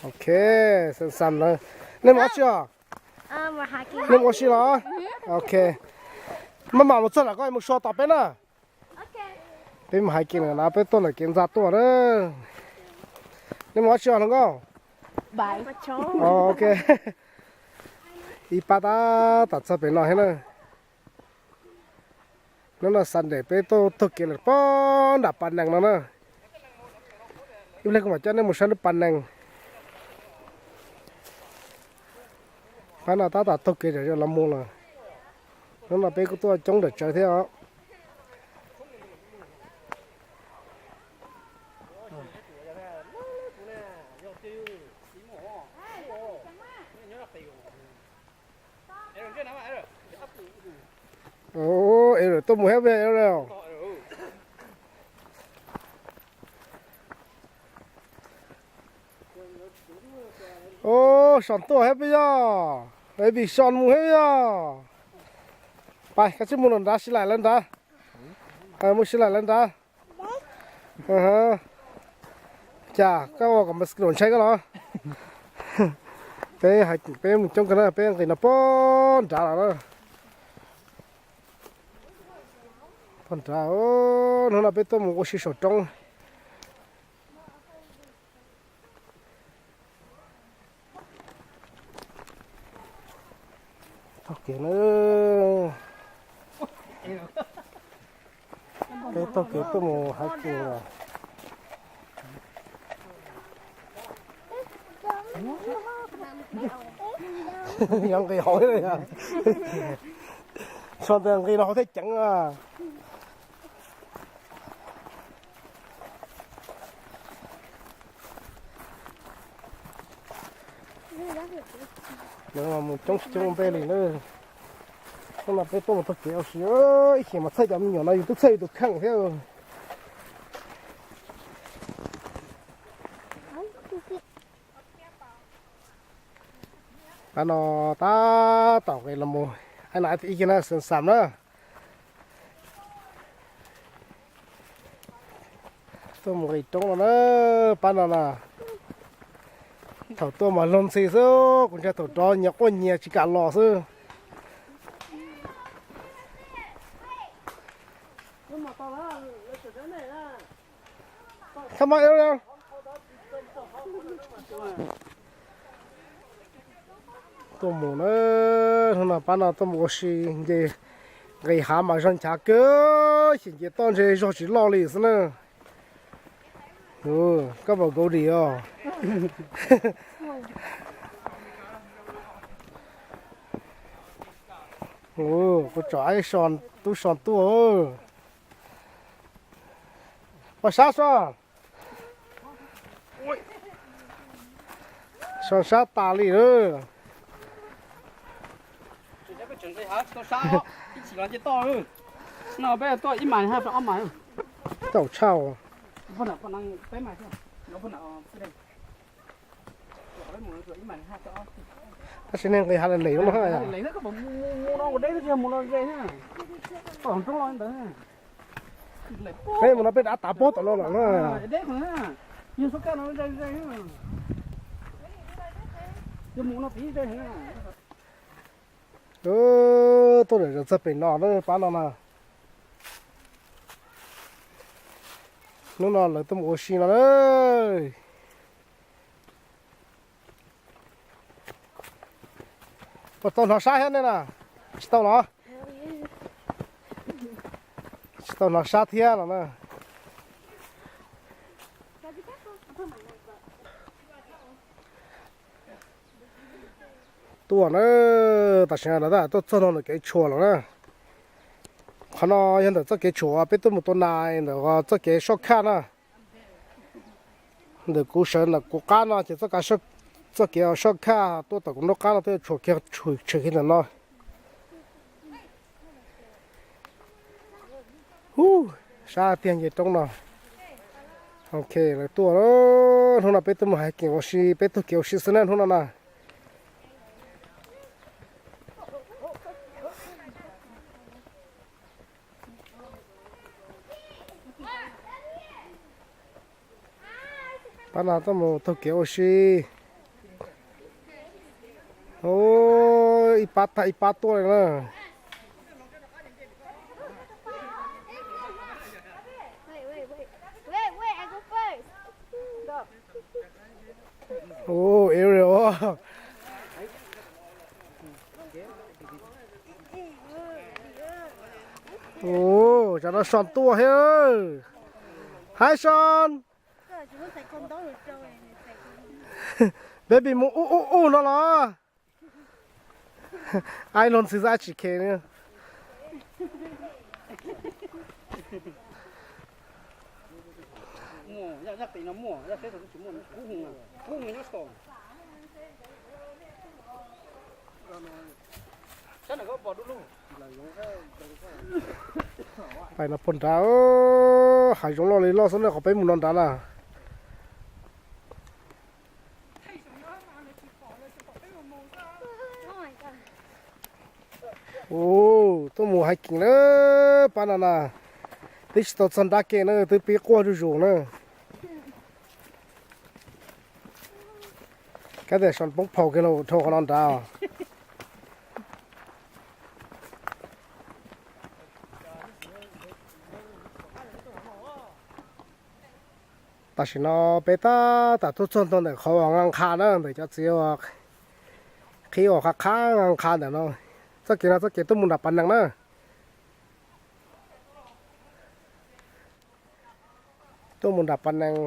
Ok, xam xam lawm. Nej mus dab tsi os? Nej mus ua si los? Ok. Maj mam mus txog lawm koj mus so tos peb na. Peb mus hais kiag lawm na, peb tuaj ntawm kev ntxa tuaj na. Nej mus dab tsi os hluas nkauj? Ok. Ib pab tab tom txog pem no thiab na. Hnub no Sunday peb tuaj taug kev lawm pog nram pas nees no na. Ib pliag kuv mam coj nej mus saib lub pas nees. Pab no tab tom taug kev zom zaws los mus lawm. Hnub no peb kuj tuaj coob nram tsawv thiab os. Tuaj mus thiab peb. Ub, so tuaj thiab peb yog, vim so mus thiab yog. Pais, koj tsis mus lawm nrad, sib laim lawv nrad. Mus sib laim lawv nrad. Cas koj ua kom mosquito ntshai koj los? Peb, peb mus coob kawg na, peb nqis no pog nrad los na. Pog nrad, hnub no peb tuaj mus ua si saum roob. Taug kev na. Peb taug kev tuaj mus hais kiag. Yog nqis hauv thiab, so ntawd nqis no hauv thiab ceev a. Lawv mus coob tsis coob npe li na. Hnub no peb tuaj mus taug kev ua si, ib chim mas txhawj cov me nyuam no, yus twb txhawj yus tus kheej thiab. Pab no tab tom nqis los mus, ib no ib na xam xam na. Tuaj mus nqis roob no na, pab no na. Thaum tuaj mas luag ntxhi xwb, kuv ntshai thaum rov nyias quaj nyias tsis kam los xwb. Tuaj mus na, hnub no pab no tuaj mus ua si, nce nqis hav mas zog nchav kawg, xyem nce toj ntshe zog tsis loj li xwb na. Koj pom Goldie os. Kuv tsom ib so tub so tuaj. Pom sab so. So sab tas li lawm. Tau tshaj. Tab sis nej nqis hav lem lem no. Peb mus no peb dav tav pob tom no lawm na. Tuaj lawm txog pem no na, pab no na. Hnub no lawv tuaj mus ua si no na. Puas tau hnov sab thiab nej na? Tsis tau los? Tsis tau hnov sab thiab los na. Tuaj na, tam sim no lawv tab tom tuaj txog no ntawm kev tshuam lawm na. Qhov no yog ntawm txoj kev tshuam peb tuaj mus tua nas ntawm txoj kev soj khaj na. Ntawm kuv sawv ntawm kuv qab no ces txoj kev soj khaj, tuaj tom kuv nraub qab no tuaj tshuam kiag tshwm kiag ntawm no. Ub, sab tiag nce roob no. Ok, lawv tuaj, hnub no peb tuaj mus hais kev ua si, peb taug kev ua si xwb na hnub no na. Pab no tuaj mus taug kev ua si. Ib pab tag ib pab tuaj li na. Area. Cov no Sean tuaj thiab. Hi Sean. Baby mus ub ub ub no los. Ai luag ntxhw xav tsis khe. Pais no puag nrad, hav zoov loj li loj xwb na, qhov peb mus no nrad na. Tuaj mus hiking na, pab no na, twb tsis tau txog nrab ke na, twb pib quaj zuj zus na. Kav tias Sean poob phau kiag los dhau qhov no nrad. Tam sim no peb tab tom tuaj txog ntua ntawm qhov uas nqa nqha na, ntawm cov txiv uas qhib uas qhab qhab nqa nqha ntawm no. Txoj kev no txoj kev tuaj mus nram pas nees na. Tuaj mus nram pas nees,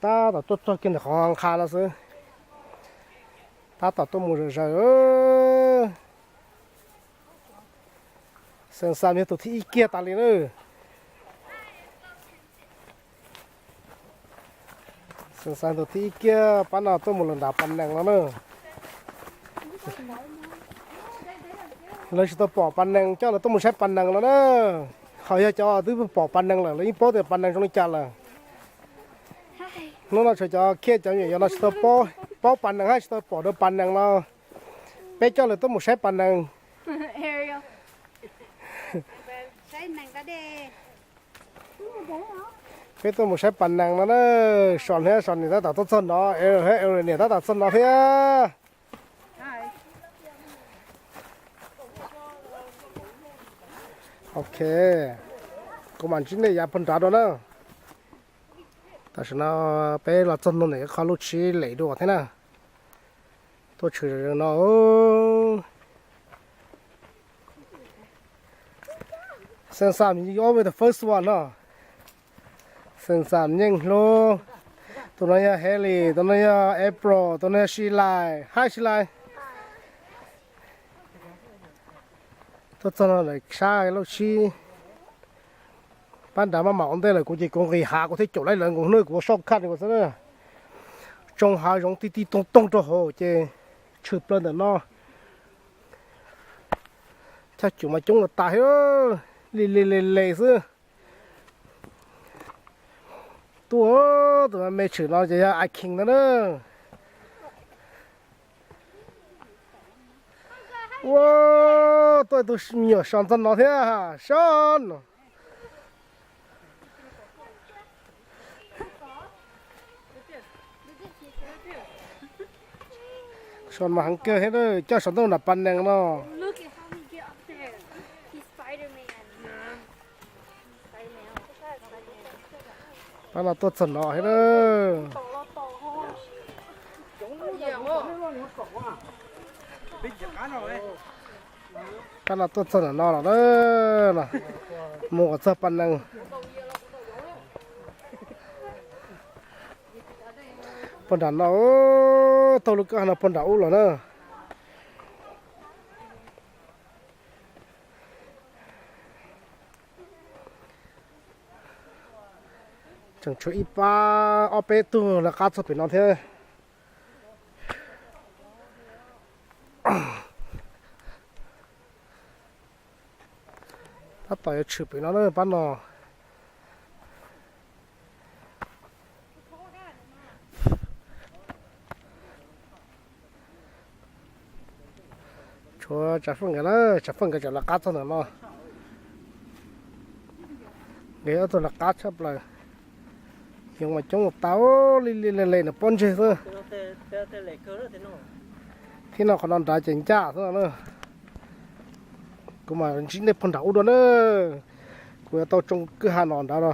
tab tom tuaj txog kiag ntawm qhov nqa nqha no xwb. Tab tom tuaj mus zom zaws. Xeev Xam yog tus thib ib kiag tas li na. Xeev Xam tus thib ib kiag pab no tuaj mus lawm nram pas nees no na. Lawv tsis tau pom pas nees coj lawv tuaj mus saib pas nees no na. Ho yog cov twb pom pas nees lawm lawv yeej paub tias pas nees zoo li cas lawm. Hnub no tshuav cov khiaj cov me nyuam yaus no tsis tau paub pas nees hab tsis tau pom dua pas nees no. Peb coj lawv tuaj mus saib pas nees. Peb tuaj mus saib pas nees no na. Sean thiab Sean niam tab tom tuaj txog no, Aaron thiab Aaron niam tab tom txog no thiab. Ok, kuv mam ntsib nej yav puag nrad dua na. Tam sim no peb los txog ntua ntawm ib qho luj tshib lem dua thiab na. Tuaj tshwm no. Xeev Xam, you always the first one no. Xeev Xam, Nyeej Hlub, tus no yog Haley, tus no yog April, tus no yog Silai. Hi Silai. Tuaj txog no lawm sab luj tshib. Pab nrad maj mam ua ntej lawm, kuv ces kuv nqis hav kuv thiaj caum laib lawv nkaus, hnub kuv ua shortcut xwb na. Tsoo hav zoov ti ti toog toog rau hauv ces tshwm plaws ntawm no. Chaaj cum mas coob los tas thiab, li li le le xwb. Tuaj tus me tshwm no ces yog I King no na. Ua, tuaj tus me nyuam Sean txog no thiab, Sean. Sean mas heev kawg thiab, coj Sean tuaj nram pas nees no. Pab no tuaj txog no thiab. Pab no tuaj txog ntawm no los na, mus kom txog pas nees. Puag nram no, taug lub kwj ha no puag nram ub los na. Tseem tshuav ib pab ob peb tug lawv qab txog pem no thiab. Tab tom yuav tshwm pem no na pab no. Tshuav Tsav Feej nkawd na, Tsav Feej nkawd tseem lawv qab txog ntawm no. Nkawd ob tug lawv qab tshaj plaws. Yoov mas coob tas li li le le nws pob ntseg xwb. Tab sis mas coob tas li. Thib no qhov no nrad ces ncaj xwb no na. Kuv mam ntsib nej puag nram ub dua na. Kuv yuav tau tsoo kwj ha no nrad no.